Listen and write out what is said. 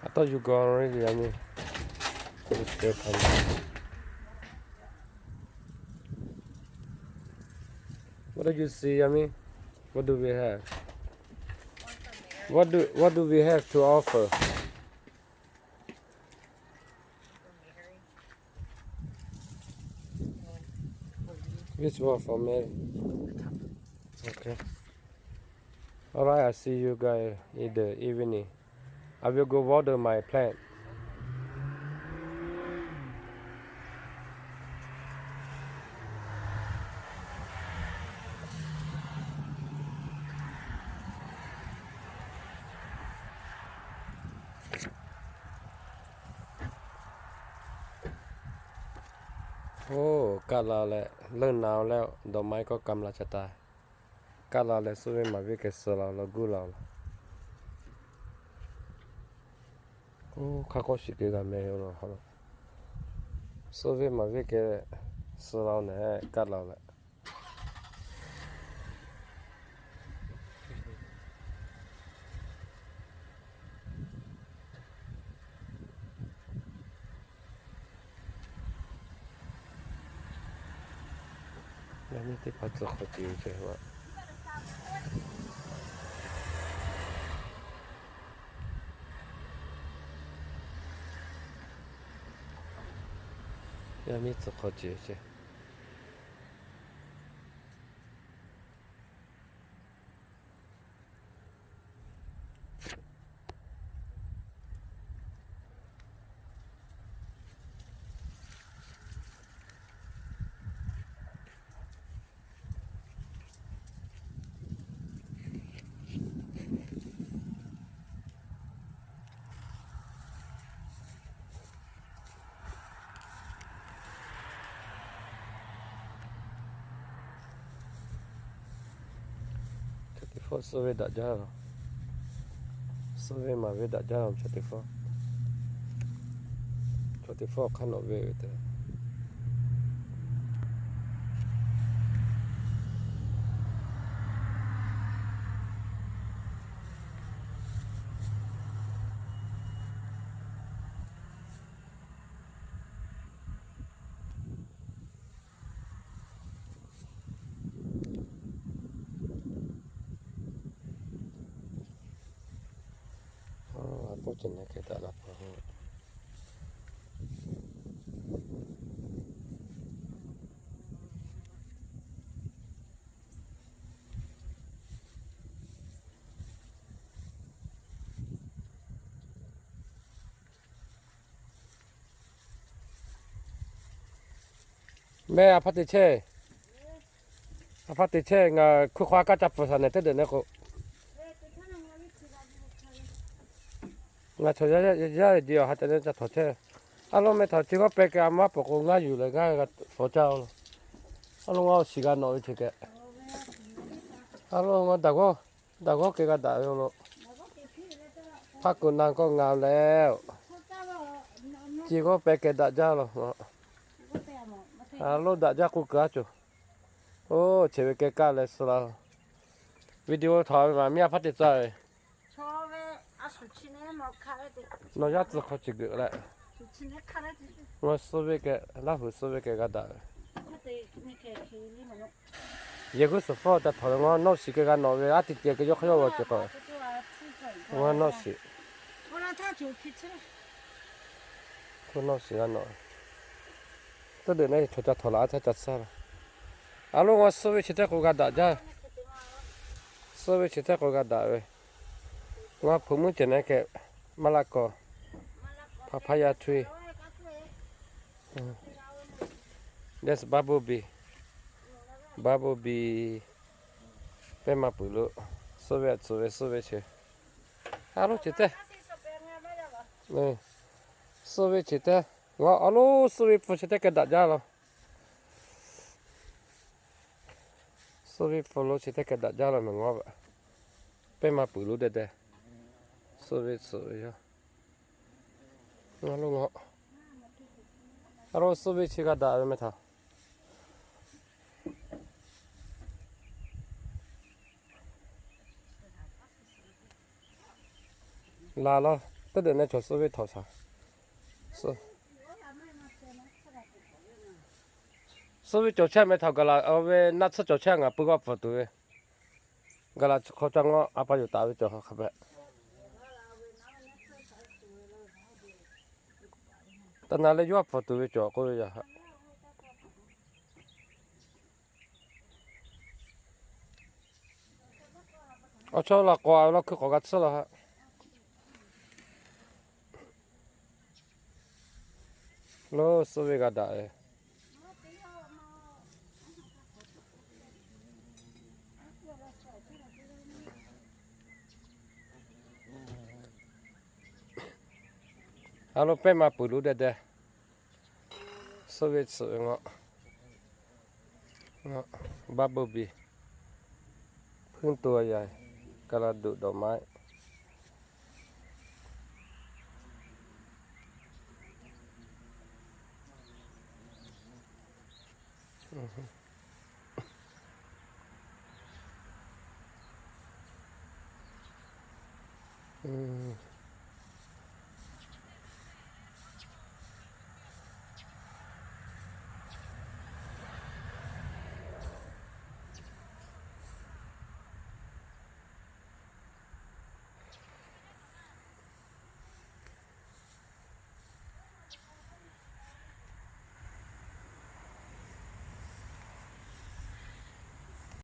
I thought you gone already, Yami. Just stay for me. What do you see, Yami? What do we have? What do, what do we have to offer? This one for me. Okay. All right, I see you guys in the evening. I will go water my plant. Oˇ, kaˆ la leh leuˆ na-o leh, dawˬ ma-e kawˆ kam la ca taˍ. Kaˆ la leh suh ve maˍ viˆ keh suh la-o leh guˇ la-o leh. Oˇ, hk'a k'awꞈ shiˍ keh g'a meh-o leh, suh ve maˍ viˆ keh suh la-o nehˬ, kaˆ la leh. Yaˇ miˇ teˇ hpaˍ tcuh hk'aw ce ve ce. Yaˇ miˇ tcuh hk'aw ce ve ce. Chaw teˇ hpawˇ suh ve daꞈ jaˇ la. Suh ve maˍ ve daꞈ jaˇ la, chaw teˇ hpawˇ. Chaw teˇ hpawˇ hk'aˇ nawꞈ ve ve tehꞈ. Aˉ, a k'oˆ ce nehˬ hk'e daꞈ la pa hoꞈ. Meh a hpaˇ te chehˇ. A hpaˇ te chehˇ, ngaˬ hkui hk'aw a kaˇ ca pfuhˍ shaˍ nehˬ teˇ dehꞈ ne k'o. Ngaˬ chaw yaˇ yaˇ diˬ awˬ ha ca ne ca htawnˍ chehˇ. A lo meh htawnˍ chi g'awˇ peh keh a maˇ pfuhˍ k'o ngaˇ yuˬ leh ngaˇ fawˍ caˇ-o. A lo ngaˬ awˬ shiˍ g'a nawꞈ ve chi keh. A lo ngaˬ daꞈ g'awˇ, daꞈ g'awˇ keh g'a daꞈ ve lo. Hpaˇ kuˬ na kawˆ ngaˬ leh, chi g'awˇ peh keh daꞈ jaˇ lo. A lo daꞈ jaˇ k'oˆ kuiˬ a cawˬ. Oˇ, cheˬ ve keh kaˆ leh suh la. Video htawnˍ ve maˍ miˇ a hpaˇ te tcuh ve. Nawˬ yaˇ tcuh hk'aw ce geuꞈ leh, ngaˬ suh ve keh, Laˇ huˍ suh ve keh g'a daꞈ ve. Yehˬ g'uˇ suhˍ hpawˇ ca htawnˍ ve, ngaˬ nawˇ shiˍ keh g'a nawꞈ ve, a teꞈ teꞈ keh yawˇ hk'aˇ yawˇ g'aw ce k'o, ngaˬ nawˇ shiˍ. Nawˇ shiˍ g'a nawꞈ. Teˇ deuꞈ na chaw ca htawnˍ la a ca ca tcuhˇ la. A lo ngaˬ suh ve chi teˇ k'o g'a daꞈ jaˇ. Suh ve chi teˇ k'o g'a daꞈ ve. Ngaˬ hpu mvuhˇ cehˬ ne keh, maˇ laˆ kaw, papaya tree, that's bumblebee, bumblebee, pehˇ ma puiˍ lo, suh ve a tcuh ve suh ve chi. A lo chi teˇ, suh ve chi teˇ, ngaˬ a lo suh ve hpu chi teˇ keh daꞈ jaˇ lo. Suh ve hpu lo chi teˇ keh daꞈ jaˇ lo meh ngaˬ, pehˇ ma puiˍ lo deh deh. Suh ve tcuh ve yoˬ. Ngaˬ lo ngaˬ, a lo suh ve chi g'a daꞈ ve meh htaꞈ. La la, teˇ dehꞈ neˇ chaw suhˉ ve htawˇ shaˍ. Suhˉ ve cawˬ chehˇ meh htawˇ gaˬ la, a ve naˆ tsuhˇ cawˬ chehˇ ngaˬ pui g'aˇ pfuhˍ tuˬ ve. Gaˬ la hk'aw ca ngaw a pa yoˬ taˍ ve cawˬ hk'a hk'a hpehꞈ. Taˇ na leh yawˇ a pfuhˍ tuˬ ve cawˬ k'oˆ ve yaˇ haꞈ. Awˬ chawˇ laˬ k'awꞈ a ve law hkui k'awꞈ g'a tsuhˇ law haꞈ. Lo suhˉ ve g'a daꞈ ve. A lo pehˇ ma puiˍ lo deh deh. Suhˉ ve tsuhꞈ ve ngaw. Bubble bee. Hpuiˇ to a yaˇ. Ka la duꞈ dawˬ maiˆ.